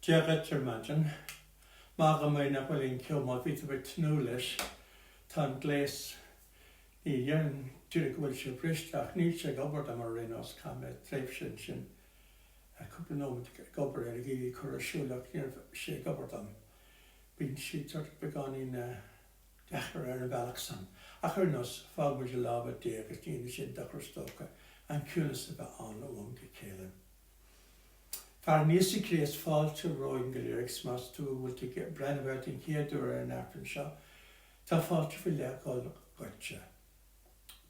Dia dhuit ar maidin. Maith dhom é nach bhfuil aon cheo má bhí tú ag tnúth leis. Tá an gléas, ní dhéarfainn díreach go bhfuil sé briste ach níl sé ag obair dom ar aon nós. Chaith mé tréimhse ansin, cúpla nóiméad ag obair air ag iarraidh cur ar siúl ach ní raibh sé ag obair dom. Bíonn siad sort beagáinín deacair ar an bhealach san. Ach ar aon nós, fágfaidh muid i lámha Dé agus ní dhéanfaidh sé dochar is dócha an ciúnas a bheith ann ó am go chéile. Fearann Íosa Críost fáilte romhainn go léir agus más tú a bhfuil tú ag breathnú air den chéad uair ar an Aifreann seo, tá fáilte faoi leith ag dul dhuitse.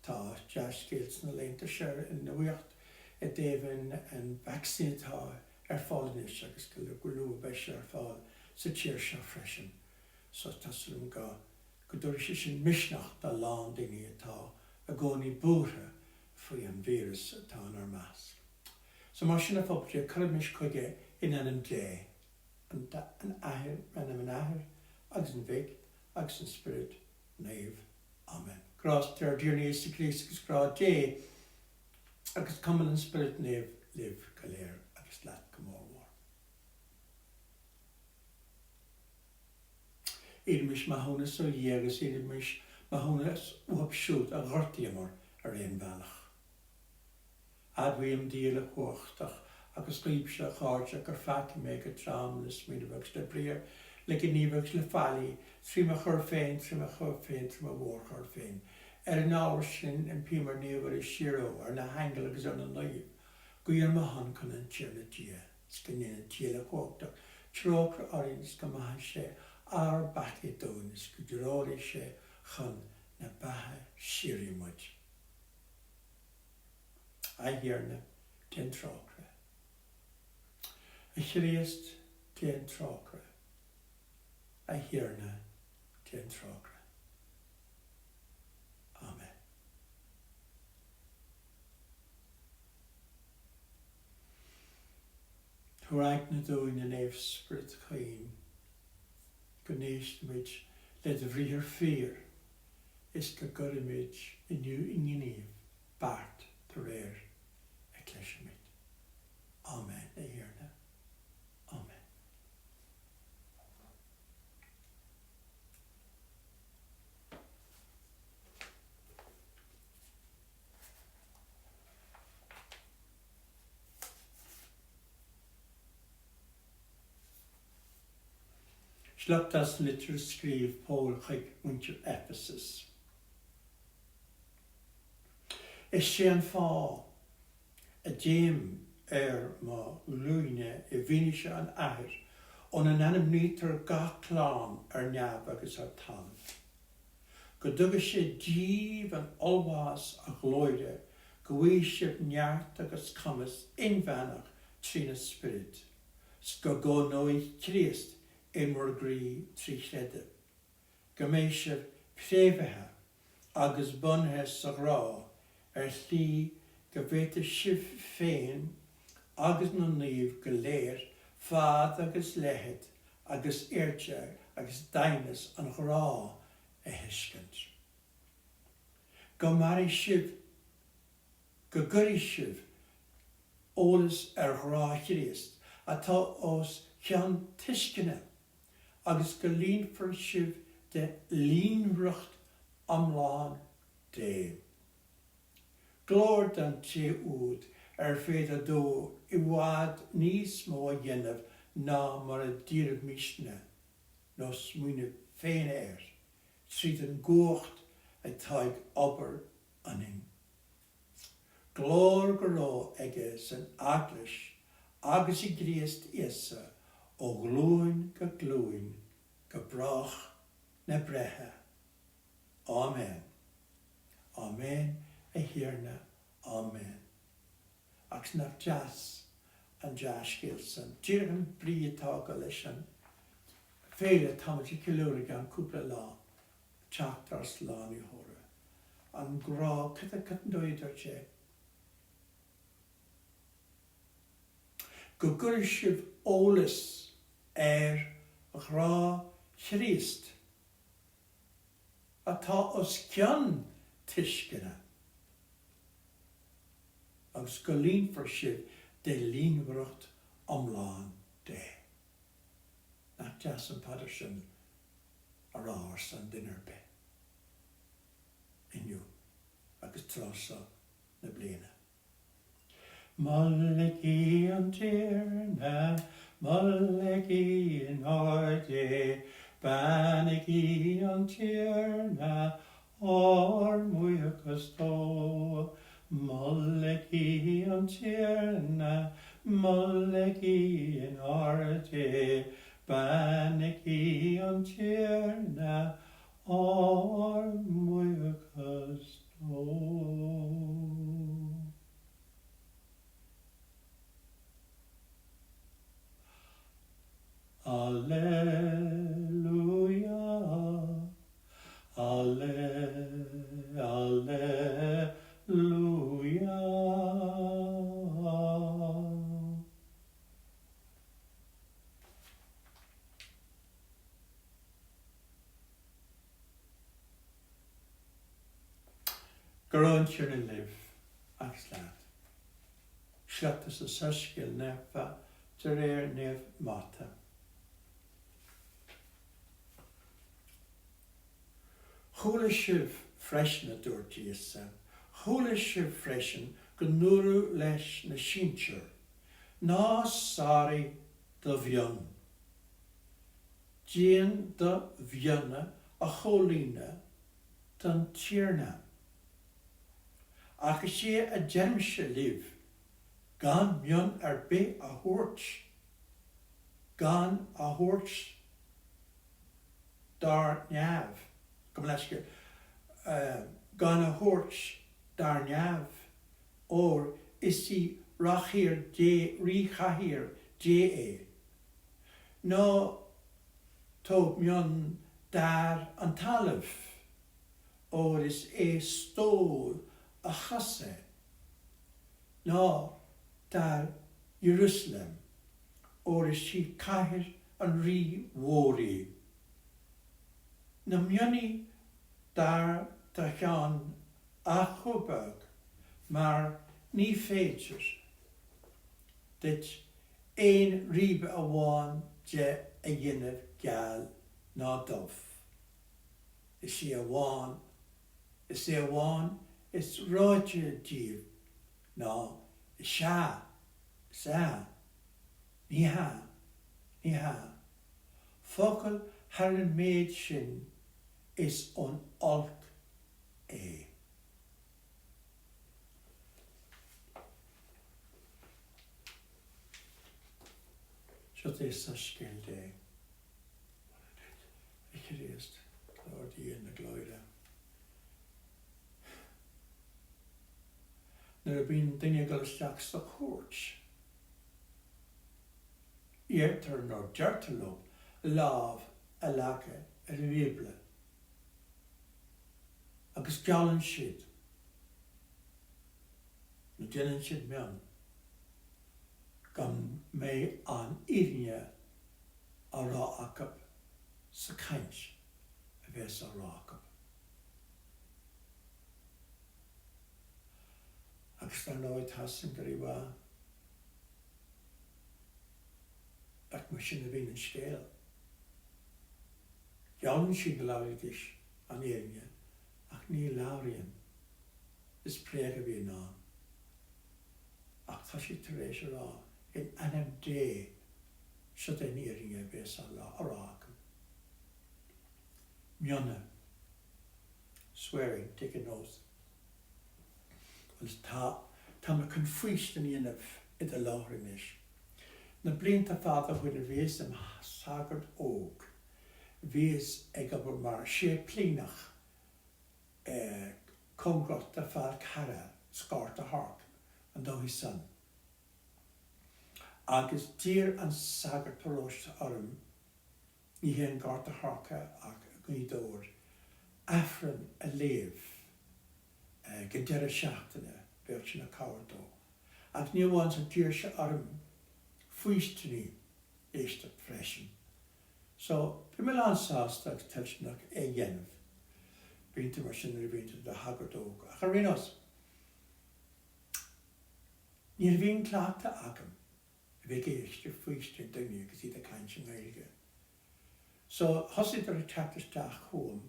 Tá dea-scéal sna laethanta seo ar an nuaíocht i dtaobh an vacsaín atá ar fáil anois agus go luath beidh sé ar fáil sa tír seo freisin. So tá súil agam go go dtabharfaidh sé sin misneach do a lán daoine atá i gcónaí buartha faoi an víreas atá inár measc. So mar sin a phobal Dé, cuirimis chuige in ainm Dé, an Athair, in ainm an Athar agus an Mhic agus an Spioraid Naoimh. Amen. Grásta ár dTiarna Íosa Críost agus grá Dé agus cumann an Spioraid Naoimh libh go léir agus leat go mór mhór. Iarraimis maithiúnas ó Dhia agus iarraimis maithiúnas uathu siúd a ghortaíomar ar aon bhealach. Admhaím Dia Uilechumhachtach agus dhaoibhse, a chairde, gur pheacaigh mé go trom le smaoineamh agus le briathar, le gníomh agus le faillí, trí mo choir féin, trí mo choir féin, trí mo mhórchoir féin. Ar an ábhar sin, impím ar Naomh Muire síoraí, ar na haingil agus ar na naoimh, guí ar mo shon chun an Tiarna Dia, is go ndéana Dia Uilechumhachtach trócaire orainn is go maithe sé ár bpeacaí dúinn is go dtreoraí sé chun na beatha síoraí muid. A Thiarna, déan trócaire. A Chríost, déan trócaire. A Thiarna, déan trócaire. Amen. Tabhair eagna dúinn, a Naomh-Spiorad caoin, go n-éistfimid le do bhriathar fíor is go gcuirfimid inniu i ngníomh beart de réir a cloisimid. Amen, a Thiarna. Amen. Sliocht as litir a scríobh Pól chuig muintir Ephesus. Is é an fáth a dtéim ar mo ghlúine i bhfianaise an Athar óna n-ainmnítear gach clann ar neamh agus ar talamh, go dtuga sé díbh in ollmhaitheas a ghlóire go bhfaighe sibh neart agus cumas inmheánach trína Spiorad. 's go gcónóidh Críost in bhur gcroí trí chreideamh, go mbeidh sibh préamhaithe agus bunaithe sa ghrá ar shlí go bhféadfaidh sibh féin agus na naoimh go léir fad agus leithead agus airde agus doimhneas an ghrá a thuiscint. Go mairfidh sibh. go gcuirfidh sibh eolas ar ghrá Chríost, atá os cionn tuisceana, agus go líonfar sibh de líonmhaireacht iomlán Dé. Glóir don Té úd ar féidir dó i bhfad níos mó a dhéanamh ná mar a d'iarraimisne nó smaoineamh féin air, tríd an gcumhacht atá ag obair ionainn. Glóir go raibh aige san Eaglais agus i gCríost Íosa ó ghlúin go glúin go brách na breithe. Áiméan. Áiméan, a Thiarna, Áiméan. Agus nach deas an dea-scéal san. Díreach an brí atá ag dul leis an féile atáimid ag ceiliúradh i gceann cúpla lá. teacht ár Slánaitheora. An grá, cad é an dóigh a dúirt sé? Go gcuirfidh sibh eolas ar ghrá Chríost atá os cionn tuisceana agus go líonfar sibh de líonmhaireacht iomlán Dé. Nach deas an phaidir sin a rá ar son duine ar bith inniu agus tráth seo na bliana. Molaigí an Tiarna, molaigí in aird é, beannaigí an Tiarna, ár mbuíochas dó. Molaigí an Tiarna, molaigí in aird é, beannaigí an Tiarna, ár mbuíochas dó. Alleluia, Alle, Alleluia. Go raibh an Tiarna libh agus leat. Sliocht as an Soiscéal Naofa de réir Naomh Máta. Chuala sibh freisin, a dúirt Íosa, chuala sibh freisin go ndúradh leis na sinsir, 'Ná sáraigh do mhionn. Déan do mhionna a chomhlíonadh don Tiarna. Ach is é a deirimse libh, gan mionn ar bith a thabhairt, gan a thabhairt dár neamh, gabh mo leithscéal, gan a thabhairt dár neamh, óir is í rachathaoir Dé ríchathaoir Dé é. Ná tabhair mionn d'fhear an talaimh, óir is é stól a chos é, ná d'fhear Iarúsailéim, óir is í cathair an Rí mhóir í. Ná mionnaigh d'fhear do cheann ach chomh beag, mar ní féidir duit aon ribe amháin de a dhéanamh geal ná dubh. Is é amháin, is é amháin is ráite díbh ná is ea, is ea, ní hea, ní hea. Focal thar an méid sin is ón olc é. Seo é soiscéal Dé. A Chríost, glóir Dia na glóire. Nuair a bíonn duine ag dul isteach sa chúirt, iarrtar nó deirtear leo lámh a leagadh ar an mBíobla. Agus geallann siad, nó déanann siad mionn, go mbeidh an fhírinne á rá acu sa chaint a bheas á rá acu. Agus dar ndóigh tá a fhios agam go rímhaith nach mar sin a bhíonn an scéal. Geallann siad go labhraídís an fhírinne ach ní labhraíonn. Is bréag a bhíonn ann. Ach tá siad tar éis a rá in ainm Dé siod é an fhírinne a bhéas á rá acu. Mionna. Swearing, take an oath. Bhuel tá, tá mé chun faoistin a dhéanamh i do láthair anois. Na blianta fada ó shin a bhíos im shagart óg, bhíos ag obair mar séiplíneach cóngarach do Fál Carrach, sa Ghort a' Choirce, an dóigh san. Agus d'iarr an sagart paróiste orm, ní hé an Gort a' Choirce ach Gaoth Dobhair, Aifreann a léamh ag an deireadh seachtaine, bheadh sin ina chabhair dó. Ach ní amháin san, d'iarr sé orm faoistiní a éisteacht freisin. So, bhí mé lán sásta agus toilteanach é a dhéanamh. Bíonn tú mar sin nuair a bhíonn tú i do shagart óg. Ach ar aon nós, ní raibh aon cleachtadh agam a bheith ag éisteacht faoistin daoine agus iad ag caint i nGaeilge. So, thosaíodar ag teacht isteach chugam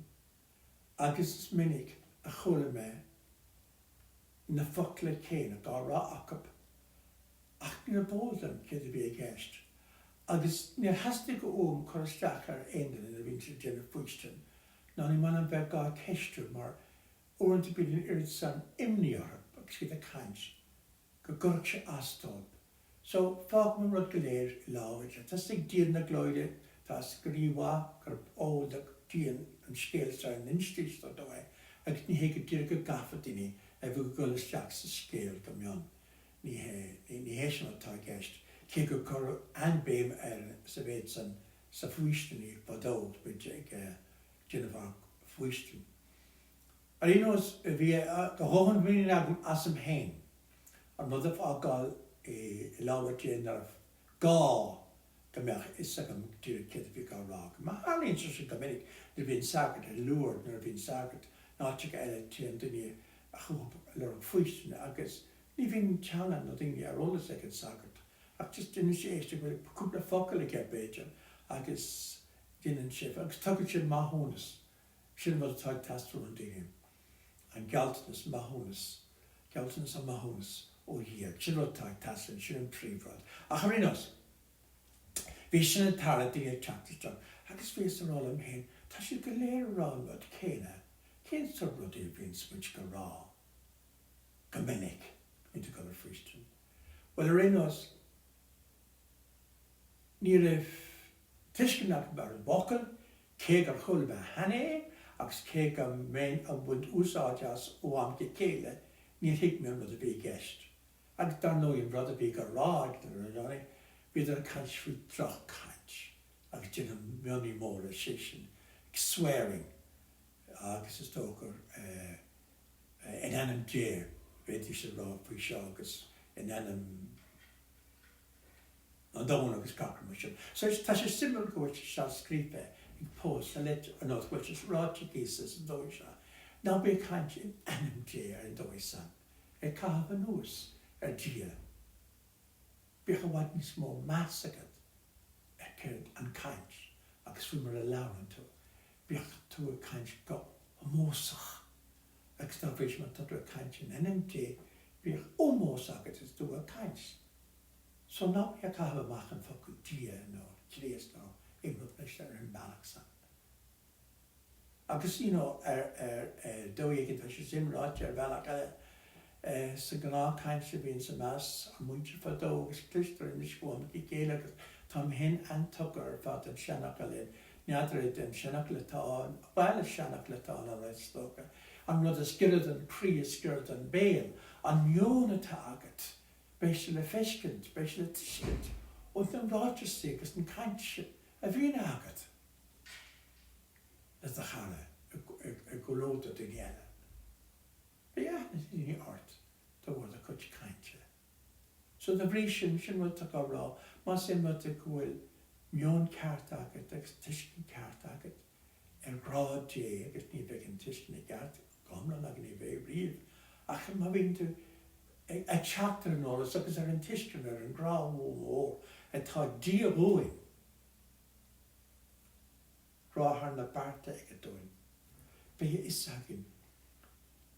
agus is minic a chuala mé na focla céanna dhá rá acu ach níorbh eol dom céard a bhí i gceist agus níor theastaigh uaim cur isteach ar aon duine nuair a bhíonn siad ag déanamh faoistin ná ní maith liom bheith dhá ceistiú mar uaireanta bíonn an oiread san imní orthu agus iad ag caint go gcuirfeadh sé as dóibh. So, fágaim an rud go léir i lámha Dé. Tá 'fhios ag Dia na glóire, tá 'fhios go rí-mhaith gurb eol do Dhia an scéal sara n-instís dó é, agus ní hé go díreach go gcaithfeadh daoine a bheith ag dul isteach sa scéal go mion. Ní hé, ní hé sin atá i gceist, cé gur cuireadh an-bhéim air sa mhéid san sa bhfaoistiní fadó, muid ag déanamh ár bhfaoistin. Ar aon nós, bhí a dhóthain muiníne agam asam féin an rud a fhágáil i lámha Dé nárbh gá go mbeadh a fhios agam díreach céard a bhí á rá agam. Mar tharlaíonn sé sin go minic nuair a bhíonn sagart i Lourdes, nuair a bhíonn sagart in áiteacha eile téann daoine chucu ag lorg faoistine agus ní bhíonn teanga na daoine ar eolas ag an sagart ach just déanann sé éisteacht bhfuil cúpla focal aige b'fhéidir agus déanann sé agus tugann sé maithiúnas Sin an rud atá ag teastáil ó na daoine, an gealltanas, maithiúnas, gealltanas an maithiúnas ó Dhia. Sin an rud atá ag teastáil, sin an príomhrud. Ach ar aon nós, bhí sin ag tarlú, daoine ag teacht isteach agus bhíos ag rá liom féin, tá siad go léir ag rá an rud céanna, cén sórt rudaí a bhíonns muid ag rá go minic, muid ag dul ar faoistin? Bhuel, ar aon nós, Ní raibh tuiscint agam ar an bhfocal, cé gur chuala mé cheana é agus cé go mbeinn ag baint úsáide as ó am go chéile, níor thuig mé an rud a bhí i gceist. Agus dar ndóigh an rud a bhí á rá ag na daoine, bhíodar ag caint faoi droch-chaint agus déanamh mionnaí móra, sé sin, swearing, agus is dócha gur in ainm Dé a bhéidís ag rá faoi seo agus in ainm. an domhain agus gach rud mar sin. So tá sé suimiúil go bhfuil sé seo scríofa ag Pól sa litir, nó go bhfuil sé ráite ag Íosa sa dóigh seo. Ná bí ag caint in ainm Dé ar an dóigh san, ag caitheamh anuas ar Dhia. Bíodh i bhfad níos mó meas agat ar céard an caint agus faoi mar a labhrann tú. Bíodh tú ag caint go hómósach agus dá bhrí sin má tá tú ag caint in ainm Dé, bíodh ómós agat is tú ag caint. So ná bí ag caitheamh amach an focal Dia nó Críost nó aon rud mar sin ar an mbealach san. Agus you know ar ar ar dóigh éigin tá sé sin ráite ar bhealach eile sa ghnáthchaint a bhíonns i measc ár muintir fadó agus cloistear anois ó am go chéile agus táim féin an-tugtha ar fad don seanfhocal é n'fheadar é den seanfhocal atá ann, bhuel is seanfhocal atá ann alright is dócha, an rud is giorra don chroí is giorra don bhéal, an meon atá agat Beidh sé le feiscint, beidh sé le tuiscint ó na ráiteasaí agus an caint a bhíonn agat le do chara i gcomhluadar daoine eile. Beidh aithne ag daoine ort de bharr do chuid cainte. So dá bhrí sin, sin rud atá á rá, más é an rud é go bhfuil meon ceart agat agus tuiscint ceart agat ar ghrá Dé agus ní bheidh an tuiscint i gceart go hiomlán agat, ní bheidh riamh, ach má bhíonn tú ag teacht ar an eolas agus ar an tuiscint ar an ngrá mhór atá ag Dia dhúinn, grá thar na bearta aige dúinn, beidh a fhios againn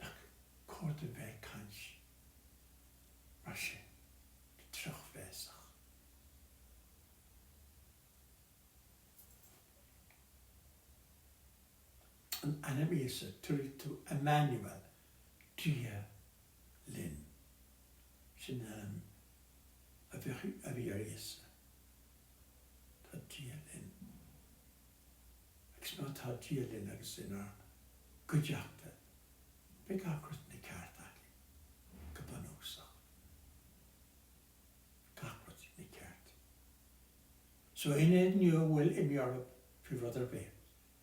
nach cóir dúinn bheith ag caint mar sin, go drochbhéasach. An ainm Íosa, tabharfaidh tú Emmanuel, Dia linn. Sin an ainm a bheadh, a bhí ar Íosa. Tá Dia linn. Agus má tá Dia linn agus inár gcuideachta, beidh gach rud ina ceart againn, go bunúsach. Gach rud ina ceart. So éinne inniu a bhfuil imní orthu faoi rud ar bith,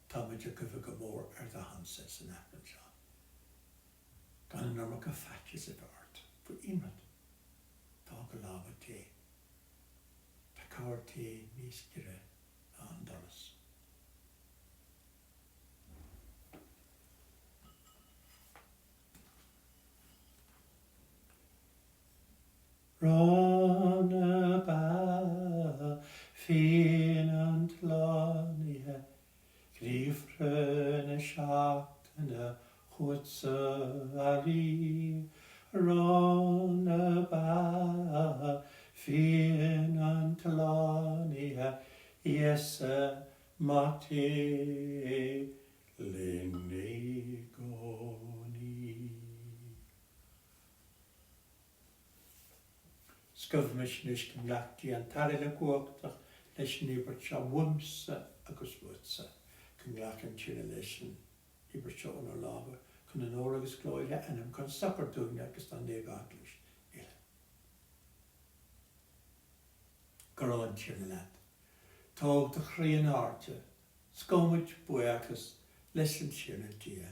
tá muid ag guí go mór ar do shonsa san Aifreann seo. Gan an iomarca faitíos a bheith ort faoi aon rud. Fág i lámha Dé. Tá cabhair Dé níos giorra ná an doras. Ráth na Ba, Fíon an tslánaithe. Treasa Mater linn i gcónaí. 'S gabhaimis anois go nglac Dia an tAthair Uilechumhachtach leis an íobairt seo uaimse agus uatsa. Go nglaca an Tiarna leis an íobairt seo ónár lámha, chun onóra agus glóire a ainm, chun sochair dúinne agus dá naomh-Eaglais uile. Go raibh an Tiarna leat. Tóg do chroí in airde, 's gabhaimid buíochas leis an Tiarna Dia.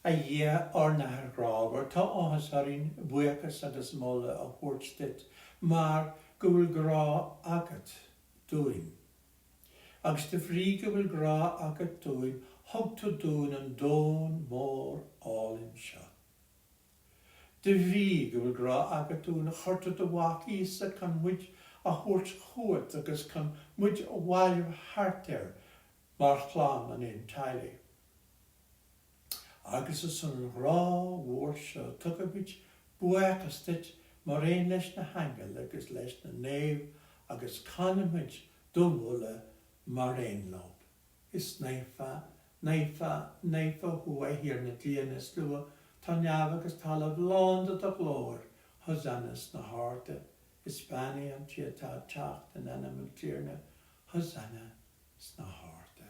A Dhia, ár nAthair ghrámhar, tá áthas orainn buíochas agus moladh a thabhairt duit mar go bhfuil grá agat dúinn. Agus de bhrí go bhfuil grá agat dúinn, thug tú dúinn an domhan mór álainn seo. De bhrí go bhfuil grá agat dúinn, chuir tú do Mhac Íosa chun muid a thabhairt chugat agus chun muid a bhailiú thart air mar chlann an aon teaghlaigh. Agus ar son an ghrá mhóir seo tugaimid buíochas duit mar aon leis na haingil agus leis na naoimh agus canaimid do mholadh mar aon leo. Is naofa, naofa, naofa thú a Thiarna Dia na slua, tá neamh agus talamh lán de do ghlóir, Hosanna sna harda. Is beannaithe an té atá ag teacht in ainm an Tiarna, Hosanna sna harda.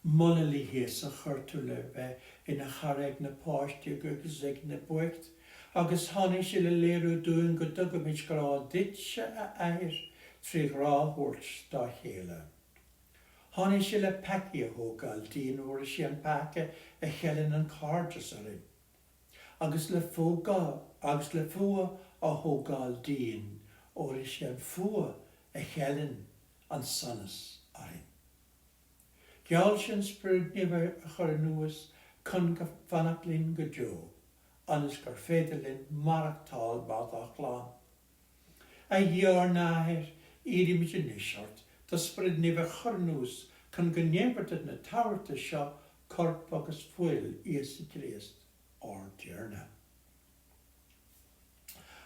Moladh le hÍosa, chuir tú le bheith ina chara ag na páistí agus ag na boicht, agus tháinig sé le léiriú dúinn go dtugaimid grá duitse, a Athair, trí ghrá a thabhairt dá chéile. Tháinig sé le peacaí a thógáil dínn, óir is é an peaca a cheileann an cairdeas orainn. agus le fuath agus le fuath a thógáil dínn, óir is é an fuath a cheileann an sonas orainn. Gheall sé an Spiorad Naomh a chur anuas chun fanacht linn go deo, ionas gur féidir linn maireachtáil mar dá chlann. A Dhia ár nAthair, iarraimid anois ort do Spiorad Naomh a chur anuas chun go ndéanfar de na tabhartais seo Corp agus Fuil Íosa Críost ár dTiarna.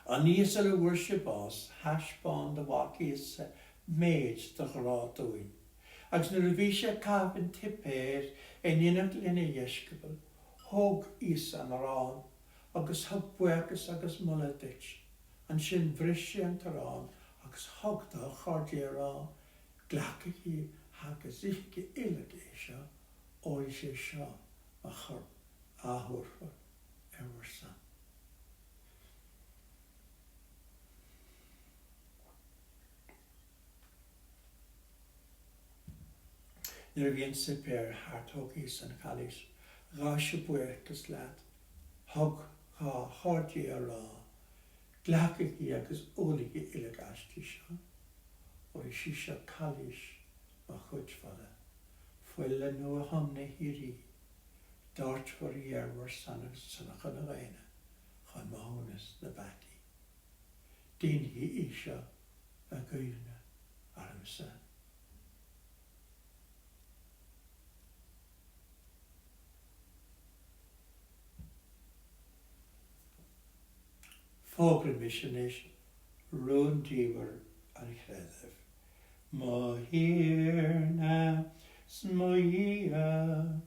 An oíche sula bhfuair sé bás, thaispeáin do Mhac Íosa méid do ghrá dúinn, agus nuair a bhí sé ag caitheamh an tsuipéir in éineacht lena dheisceabail, thóg Íosa an arán agus thug buíochas agus moladh duit. Ansin bhris sé an t-arán agus thug dá chairde é, á rá, Glacaigí agus ithigí uilig é seo, óir is é seo mo chorp a thabharfar ar bhur son. Nuair a bhí an suipéar thart thóg Íosa an chailís, ghabh sé buíochas leat, thug dhá chairde é á rá, Glacaigí agus ólaigí uilig aisti seo, óir is í seo cailís mo chuid fola, fuil an Nua-Thiomna Shíoraí. Doirtfear í ar bhur son agus ar son chuile dhaoine chun maithiúnas na bpeacaí. Déanaigí í seo i gcuimhne ormsa. Fógraímis anois rúndiamhair an chreidimh. Mo Thiarna 's mo Dhia,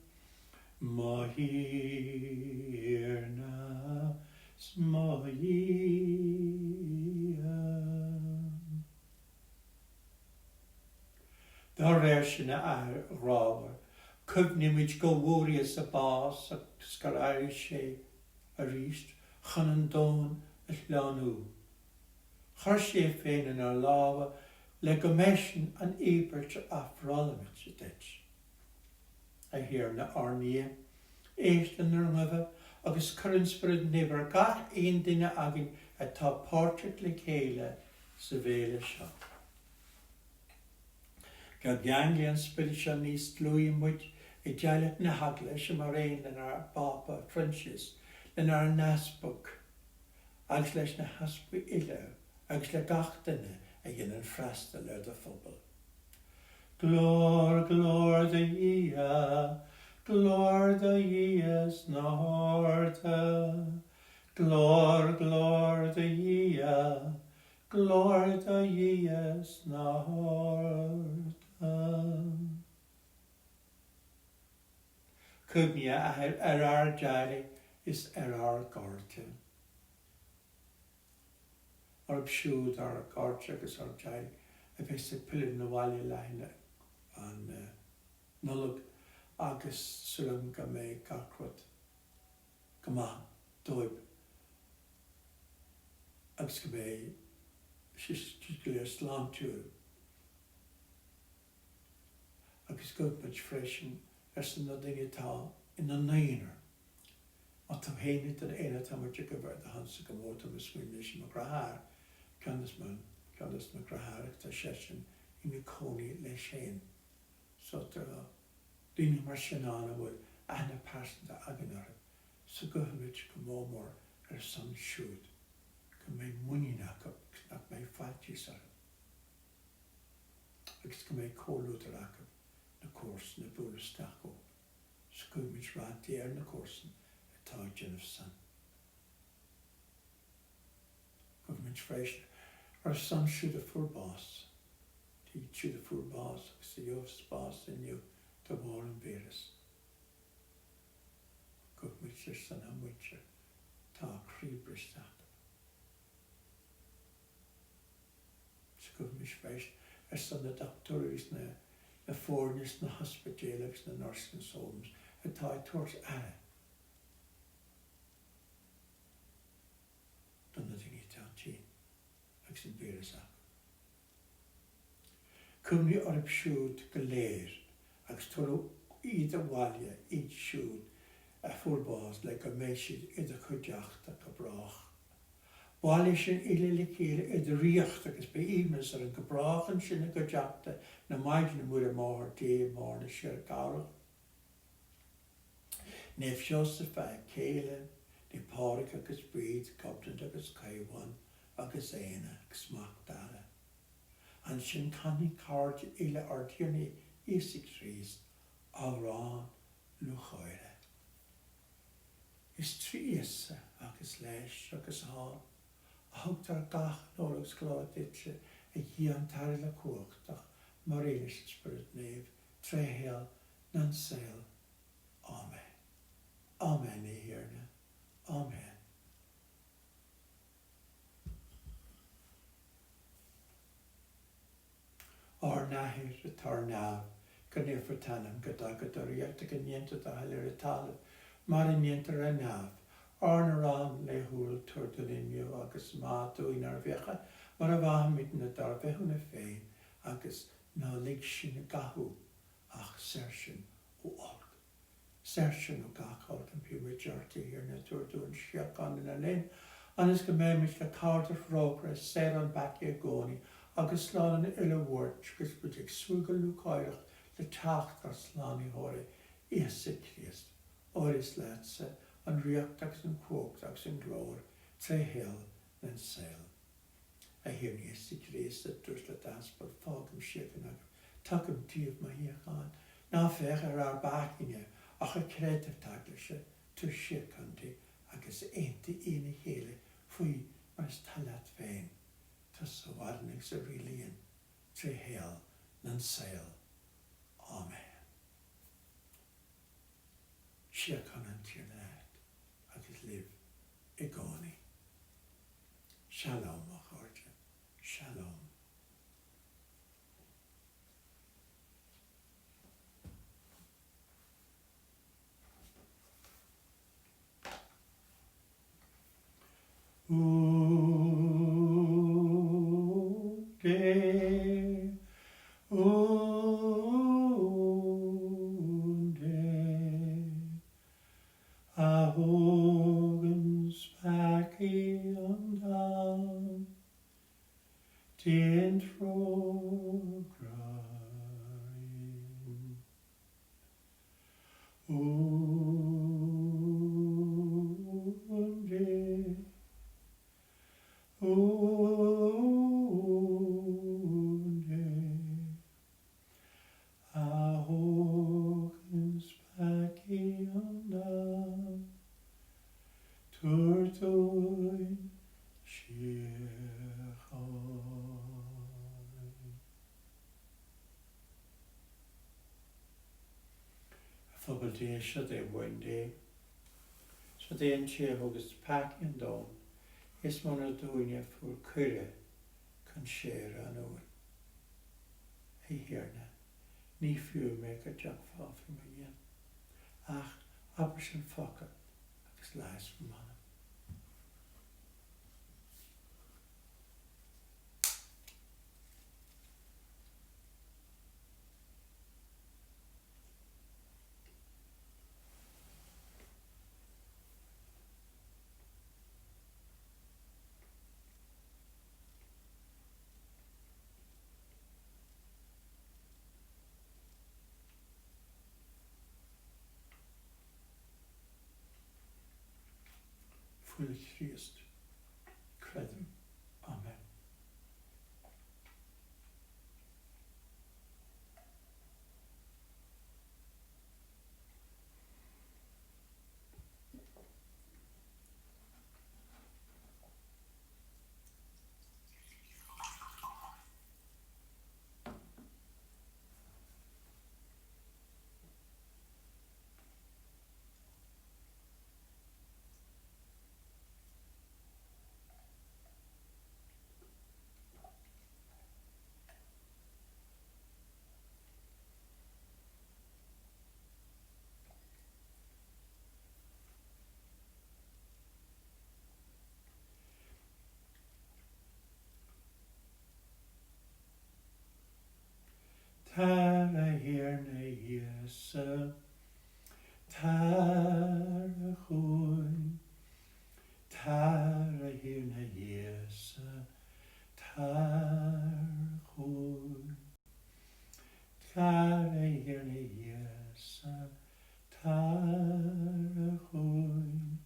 mo Thiarna 's mo Dhia. Dá réir sin, a Athair ghrámhair, cuimhnímid go bhfuair Íosa bás agus gur éirigh sé arís chun an domhan a shlánú. Chuir sé é féin inár lámha le go mb'eisean an íobairt a ofrálaimid duit. A Thiarna ár nDia, éist lenár nguí agus cuir an Spiorad Naomh ar gach aon duine againn atá páirteach le chéile sa bhéile seo. Go gceanglaí an Spiorad seo níos dlúithe muid i dteaghlach na hEaglaise mar aon lenár bPápa Proinsias, lenár nEaspag, agus leis na heaspaig uile agus le gach duine a dhéanann freastal ar do phobal. Glóir, glóir do Dhia, glóir do Dhia sna harda. Glóir, glóir do Dhia, glóir do Dhia sna harda. Cuimhnigh, a Athair, ar ár dteaghlaigh is ar ár gcairde. Orthu siúd, ár gcairde agus ár dteaghlaigh, a bheas ag pilleadh 'na bhaile le haghaidh an Nollag agus súil agam go mbeidh gach rud go maith dóibh agus go mbeidh siad go léir sláintiúil. Agus gabhfaidh muid freisin ar son na daoine atá ina n-aonar. Má tá tú féin i d'aonar tá muid ag gabháil ar do shonsa go mór, tá mé ag smaoineamh anois ar mo dheartháir, ceann des mo, ceann des mo dheartháireacha, tá seisean ina cónaí leis féin. So tá daoine mar sin ann a bhfuil aithne pearsanta againn orthu. So guímid go mór mór ar a son siúd, go mbeidh muinín acu agus nach mbeidh faitíos orthu. Agus go mbeidh comhluadar acu, na comharsana ag bualadh isteach chucu. So guímid rath Dé ar na comharsana atá ag déanamh san. Guímid freisin ar a son siúd a fuair bás, iad siúd a fuair bás agus a gheobhas bás inniu de bharr an víreas. Guímid ar son a muintir, tá a croí briste acu. Guímis freisin ar son na dochtúirí agus na foirne sna hospidéil agus na nursing homes atá ag tabhairt aire do na daoine atá tinn agus an víreas acu. Cuimhnigh orthu siúd go léir agus tabhair iad abhaile, iad siúd a fuair bás, le go mbeidh siad i do chuideachta go brách. Bailigh sinn uile le chéile i do ríocht agus beidh aoibhneas orainn go brách ansin i gcuideachta na Maighdine Muire Máthair Dé, Máthair na Síorchabhrach, Naomh Seosamh, a céile, Naomh Pádraig agus Bríd, Gobnait agus Caomhán agus Éanna agus Mac Dara. Ansin canfaidh cairde uile ár dTiarna Íosa Críost amhrán lúcháire. Is trí Íosa agus leis agus ann a thugtar gach onóir agus glóir duitse, a Dhia an tAthair Uilechumhachtach, mar aon leis an Spiorad Naomh, tré shaol na saol. Áiméan. Áiméan, a Thiarna. Áiméan. Ár nAthair atá ar neamh, go naofar t'ainm, go dtaga do ríocht, go ndéantar do thoil ar an talamh mar a ndéantar ar neamh. Ár n-arán laethúil tabhair dúinn inniu agus maith dúinn ár bhfiacha mar a mhaithimidne dár bhfithiúna féin agus ná lig sinn i gcathú ach saor sinn ó olc. Saor sinn ó gach olc, impímid ort, a Thiarna, tabhair dúinn síocháin lenár linn, ionas go mbeimid, le cabhair do thrócaire, saor ón bpeaca i gcónaí agus slán ón uile bhuairt, agus muid ag súil go lúcháireach le teacht ár Slánaitheora, Íosa Críost. Óir is leatsa an ríocht agus an chumhacht agus an glóir tré shaol na saol. A Thiarna Íosa Críost, a dúirt le d'aspail, Fágaim síocháin agaibh, tugaim daoibh mo shíocháin. Ná féach ar ár bpeacaí-ne, ach ar chreideamh d'Eaglaise, tabhair síocháin di agus aontaigh í ina chéile faoi mar is toil leat féin, tusa a mhaireann agus a rialaíonn tré shaol na saol. Áiméan. Síocháin an Tiarna leat agus libh i gcónaí. Shalom, a chairde. Shalom. Unde, unde. A thóganns peacaí an domhain, déan trócaire orainn. Unde, unde. A thóganns peacaí an domhain, tabhair dúinn. Seod é Uan Dé. Seod é an té a thugas peacaí an domhain, is mó na daoine a fuair cuireadh chun séire an Uain. A Thiarna, ní fiú mé go dtiocfá faoi mo dhíon, ach abairse an focal agus leigheasfar m'anam. Fuil Chríost, creidim. Amen. Tar a Thiarna Íosa, tar chugainn. Tar a Thiarna Íosa, tar chugainn. Tar a Thiarna Íosa, tar chugainn.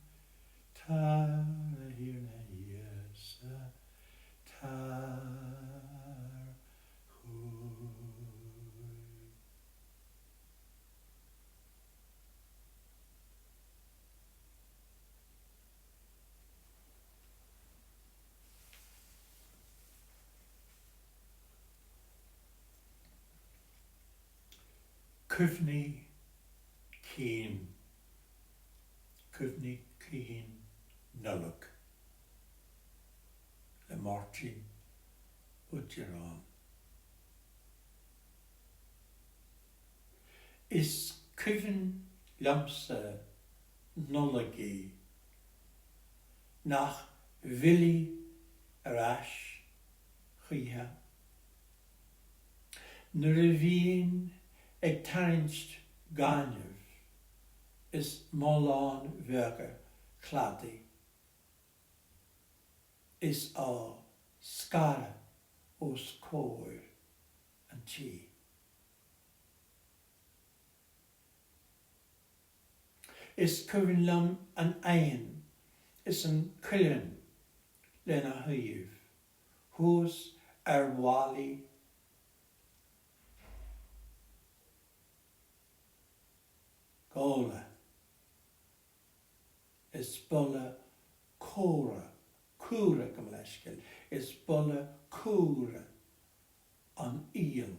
Tar a Thiarna Íosa, tar chugainn. Cuimhní cinn, Cuimhní cinn Nollag le Máirtín Ó Direáin. Is cuimhin liomsa Nollaigí nach bhfillfidh ar ais choíche. Nuair a bhínn ag tarraingt gainimh is mulláin bheaga cladaigh is á scaradh os comhair an tí. Is cuimhin liom an eidheann is an cuileann lena thaobh thuas ar bhallaí gabhla is boladh cumhra, cumhra, gabh mo leithscéal, is boladh cumhra an aoil.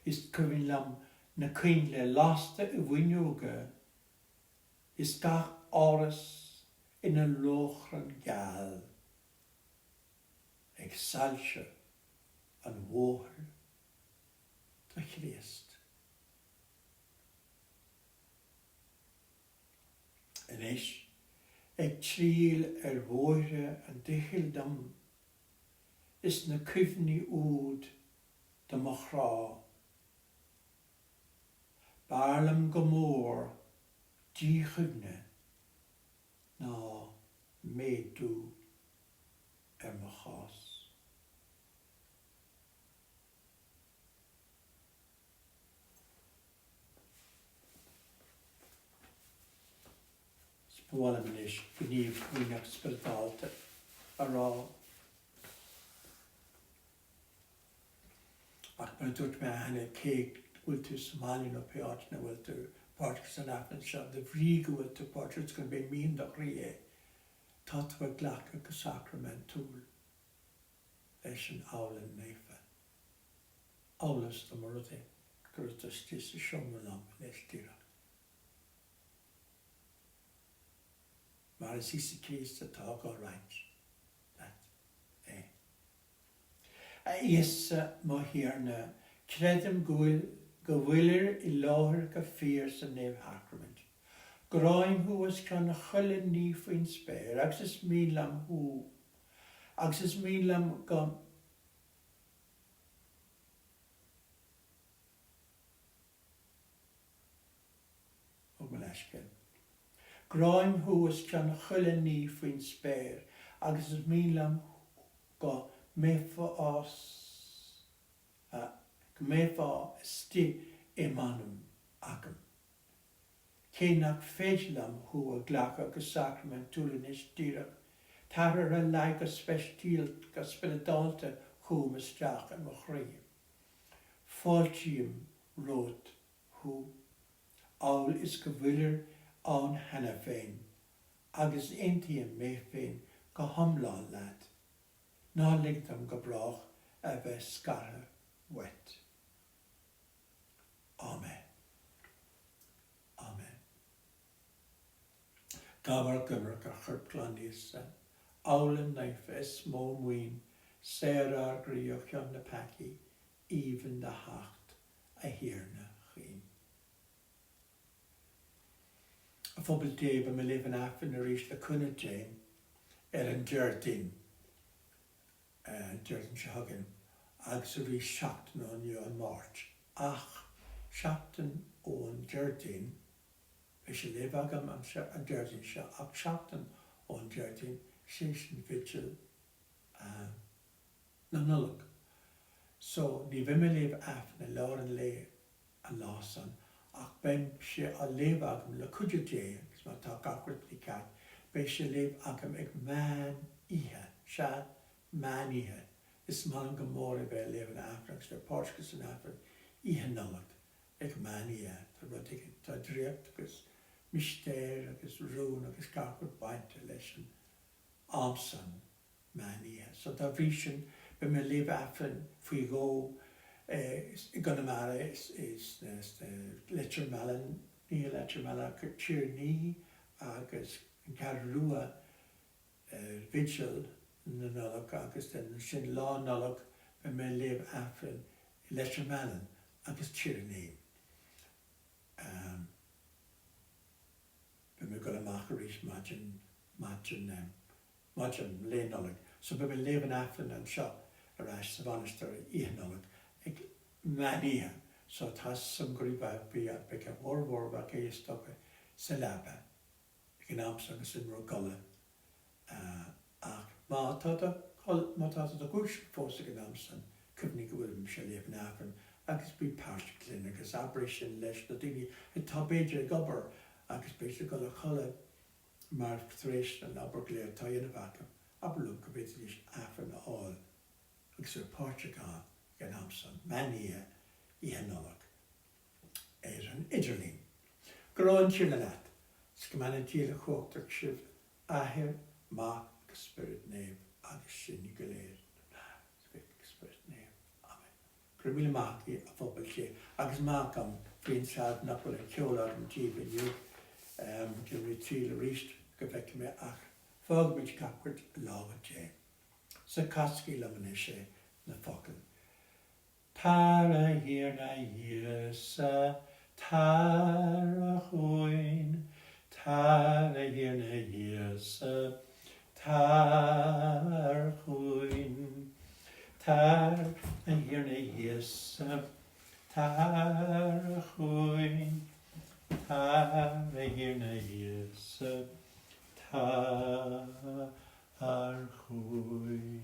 Is cuimhin liom na coinnle lasta i bhfuinneoga is gach áras ina lóchrann geal ag soilsiú an bhóthair do Chríost. Anois ag triall ar bhóithre an doichill dom is na cuimhní úd do mo chrá. B'fhearr liom go mór díchuimhne ná méadú ar mo chás. Is ba mhaith liom anois gníomh comaoineach spioradálta a rá. Ach mar a dúirt mé cheana, cé go bhfuil tú sa mbaile nó pé áit ina bhfuil tú páirteach san Aifreann seo, de bhrí go bhfuil tú páirteach is gurb é mian do chroí é, tá tú ag glacadh go sacraimintúil leis an abhlann naofa. Amhail is dá mba rud é. go raibh tú istigh sa seomra liom anois díreach. Mar is Íosa Críost atá dhá roinnt leat é. A Íosa mo Thiarna, creidim go bhfuil go bhfuilir i láthair go fíor sa Naomhshacraimint. Gráim thú os cionn chuile ní faoin spéir agus is mian liom thú agus is mian liom go Ó mo leithscéal. Gráim thú os cionn chuile ní faoin spéir agus is mian liom go mbeifeá go mbeifeá istigh i m'anam agam. Cé nach féidir liom thú a ghlacadh go sacraimintúil anois díreach, tar ar a laghad go speisialta, go spioradálta chugam isteach i mo chroí. Fáiltím romhat thú, amhail is go bhfuilir ann cheana féin, agus aontaím mé féin go hiomlán leat. Ná lig dom go brách a bheith scartha uait. Amen. Amen. Gabh ár gcoimirce ar Chorp Glan Íosa, abhlann naofa is mó maoin, saor ár gcroí ó chion na peacaí, aoibhinn do theacht, a Thiarna chaoin. A phobal Dé, beidh mé ag léamh an Aifrinn arís le cúnamh Dé ar an Déardaoin, an Déardaoin seo chugainn, agus arís seachtain ó inniu, an Máirt. Ach seachtain ón Déardaoin, beidh sé á léamh agam an Déardaoin seo, ach seachtain ón Déardaoin, sé sin Vigil na Nollag. So, ní bheidh mé ag léamh Aifrinn i lár an lae an lá san, ach beidh sé á léamh agam le cuidiú Dé, agus má tá gach rud i gceart, beidh sé á léamh agam ag meán oíche, sea, meán oíche. Is maith liom go mór a bheith ag léamh an Aifrinn agus bheith páirteach san Aifreann Oíche Nollag ag meán oíche. Tá rud éigin, tá draíocht agus mistéir agus rún agus gach rud bainte leis an am san. meán oíche. So dá bhrí sin beidh mé ag léamh Aifrinn faoi dhó i gConamara, i Leitir Mealláin, ní i Leitir Mealláin ach Tír an Fhia agus an Cheathrú Rua ar Vigil na Nollag agus then ansin Lá Nollag beidh mé ag léamh Aifrinn i Leitir Mealláin agus Tír an Fhia. Beidh mé ag dul amach arís maidin, maidin. maidin Lae Nollag. So beidh mé ag léamh an Aifrinn anseo ar ais sa mhainistir Oíche Nollag ag meán oíche. So tá 's agam go raibh beidh a bhformhór agaibh is dócha sa leaba ag an am san agus in bhur gcodladh. Ach má tá do má tá tú do dhúiseacht fós ag an am san, cuimhnigh go bhfuil mise ag léamh an Aifrinn agus bí páirteach linn agus abair é sin leis na daoine atá b'fhéidir ag obair agus b'fhéidir ag dul a chodladh. mar tar éis an obair go léir atá á dhéanamh acu, abair leo go bhféadfaidís Aifreann a fháil agus a bheith páirteach ann ag an am san, meán oíche, Oíche Nollag, ar an idirlíon. Go raibh an Tiarna leat, 's go mbeannaí Dia uilechumhachtach sibh, Athair, Mac agus Spiorad Naomh, agus sinn go léir, in ainm an Athar, agus Mhic agus Spioraid Naoimh. Amen. Go raibh míle maith agaibh, a phobal Dé, agus maith agam faoin tseilbh nach bhfuil an ceol agam daoibh inniu. Déanfaidh mé triail arís go bhfeicfidh mé ach fágfaimid gach rud i lámha Dé. So casaigí liom anois é, na focail. Tar a Thiarna Íosa, tar chugainn, tar a Thiarna Íosa, Tar chugainn, tar, a Thiarna Íosa, tar chugainn, tar, a Thiarna Íosa, tar chugainn.